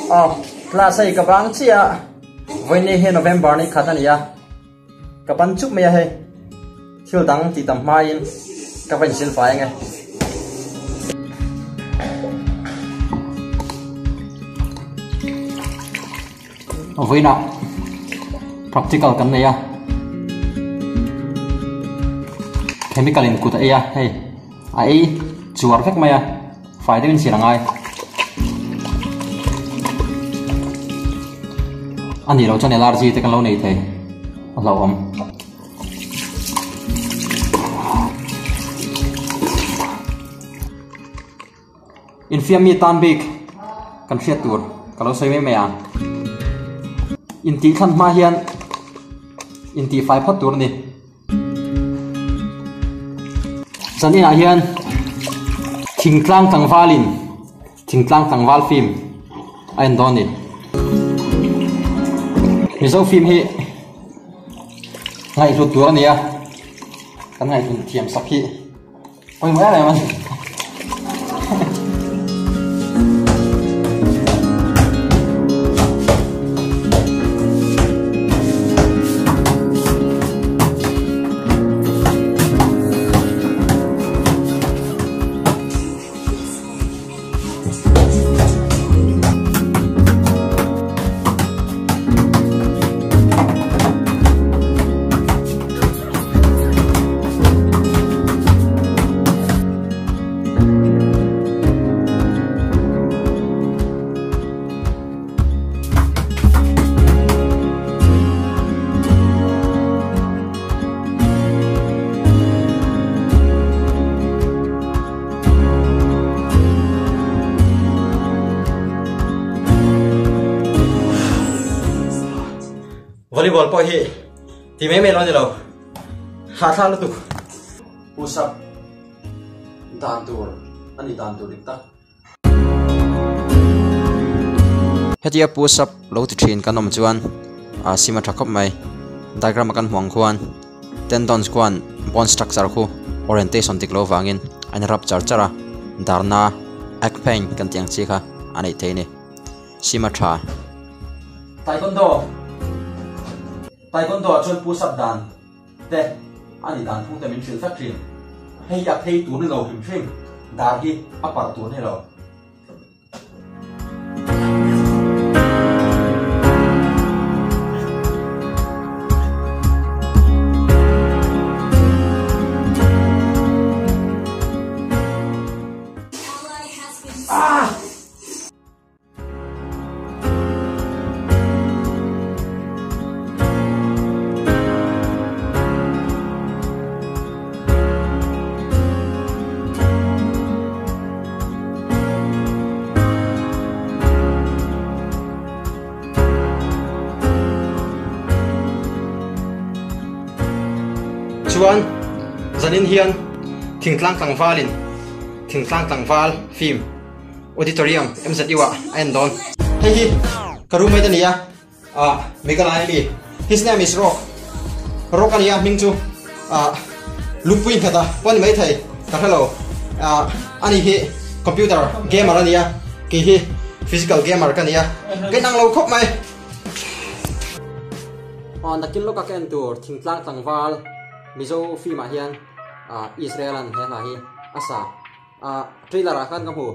Aw, class hei ka bang chiah a, vawiin hi November ni khat a ni a, ka ban chup mai a hei, thil dang tih tam hmain ka va insil fai ange. Vawiinah practical kan nei a, chemical in kut a ei a hei a ei chuar vek mai a fai deuhin chhin a ngai a nih loh chuan allergy te kan lo nei thei a hlauhawm. Infiammi tan bik kan hriat tur ka lo sawi mai mai a, intih thlan hma hian intih fai phawt tur a ni. Zaninah hian thingtlang tlangvalin thingtlang tlangval film a en dawn a ni. Mizo film hi ngaihhlut tur a ni a, kan ngaihhlut thiam sak hi. Pawimawh em em a ni. Volleyball pawh hi ti mai mai lo a ni lo, hahthlak lutuk. Push-up dan tur a ni dan tur dik tak. Hetia push-up lo ti thin kan awm chuan a sim a tha khawp mai. Diagram a kan hmuh ang khuan tendons khuan bone structure khu orientation dik lo vangin a in rap char char a, darna ache pain kan tih ang chi kha a neih theih a ni. Sim a tha. Taekwondo Taekwondo ah chuan push up dan te a ni dan thung te min hrilh vek thin. Hei hi a phei tur ni lo hrim hrim, dar hi a parh tur ni lo. Ah! Chuan zanin hian thingtlang tlangvalin thingtlang tlangval film Auditorium MZU ah a en dawn. Hei hi ka roommate a ni a, ah Meghalaya ami, his name is Rock, Rock a ni a hming chu ah lungpui nghet a pawh a ni maithei ka hre lo, ah ani hi computer gamer a ni a, kei hi physical gamer ka ni a, ka inang lo khawp mai. Aw nakin lawka ka en tur thingtlang tlangval Mizo film ah hian ah Israel an he hla hi a sa. Ah trailer ah khan ka hmu.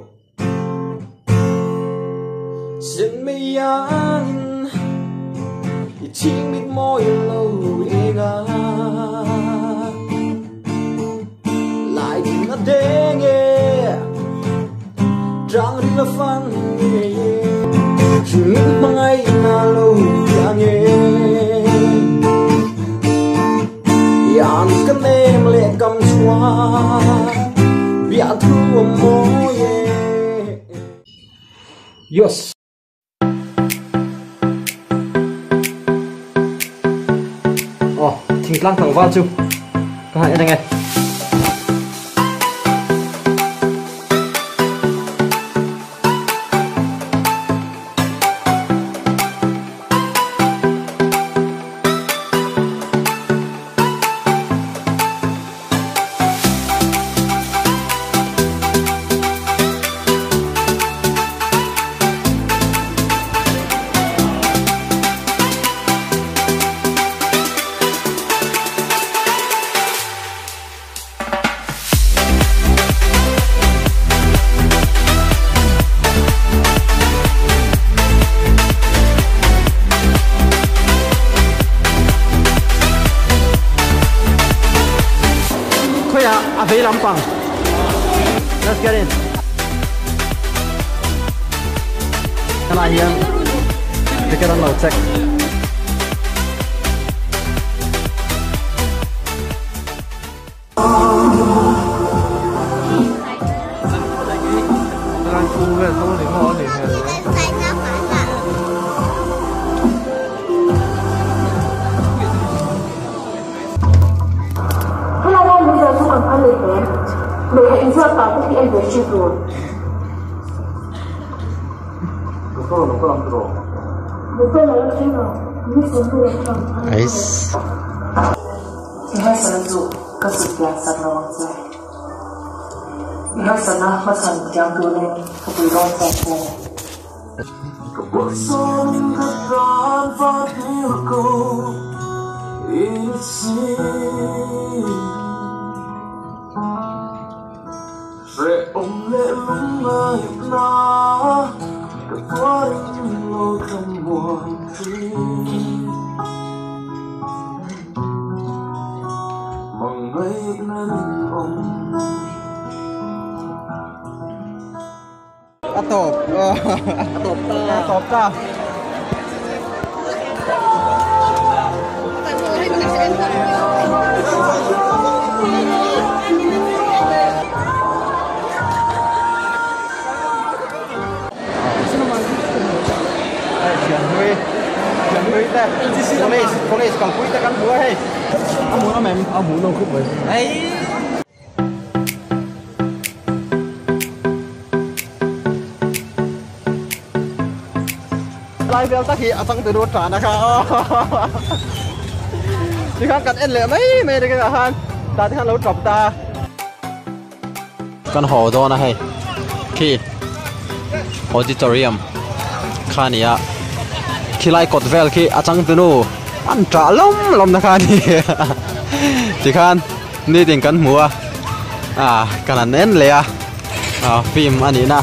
Sin mei angin i ching mit mawi lo enga Lai ding a deng e Trang ring a fang nge Ching hmangai na lo piang e Yan ka nem leh kam chuan biah thu a mawi e. Yos. Aw, thingtlang tlangval chu ka han en ange. lampang let's get in helai hian ticket an lo check. Ais. I harsatna chu ka sutpian sak lo ang che. I harsatna hmachhan thiam turin ka pui dawn che ang che. A tawp a tawp ta a tawp ta. Thianhlui thianhlui te college college kalpui te kan hmu a hei a hmuh nawm em a hmuh nawm khawp mai ei. Lai vel tak hi a chang turu tan a kha aw tikhan kan en leh mai mai te khan tah te khan lo tap ta. Kan haw dawn a hei khi auditorium kha a ni a khilai kawt vel khi a changtunu an ṭah lawm lawm na kha a ni tikhan nitin kan hmu a ah kan han en leh a ah film a nih na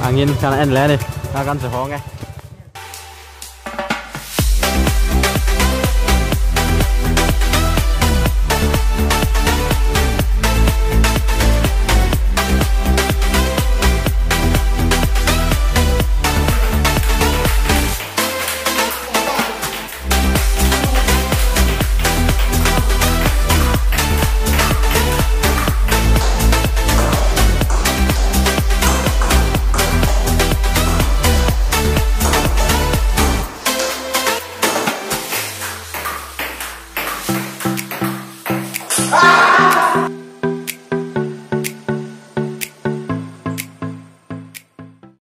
angin kan en leh a ni a kan che hawng e.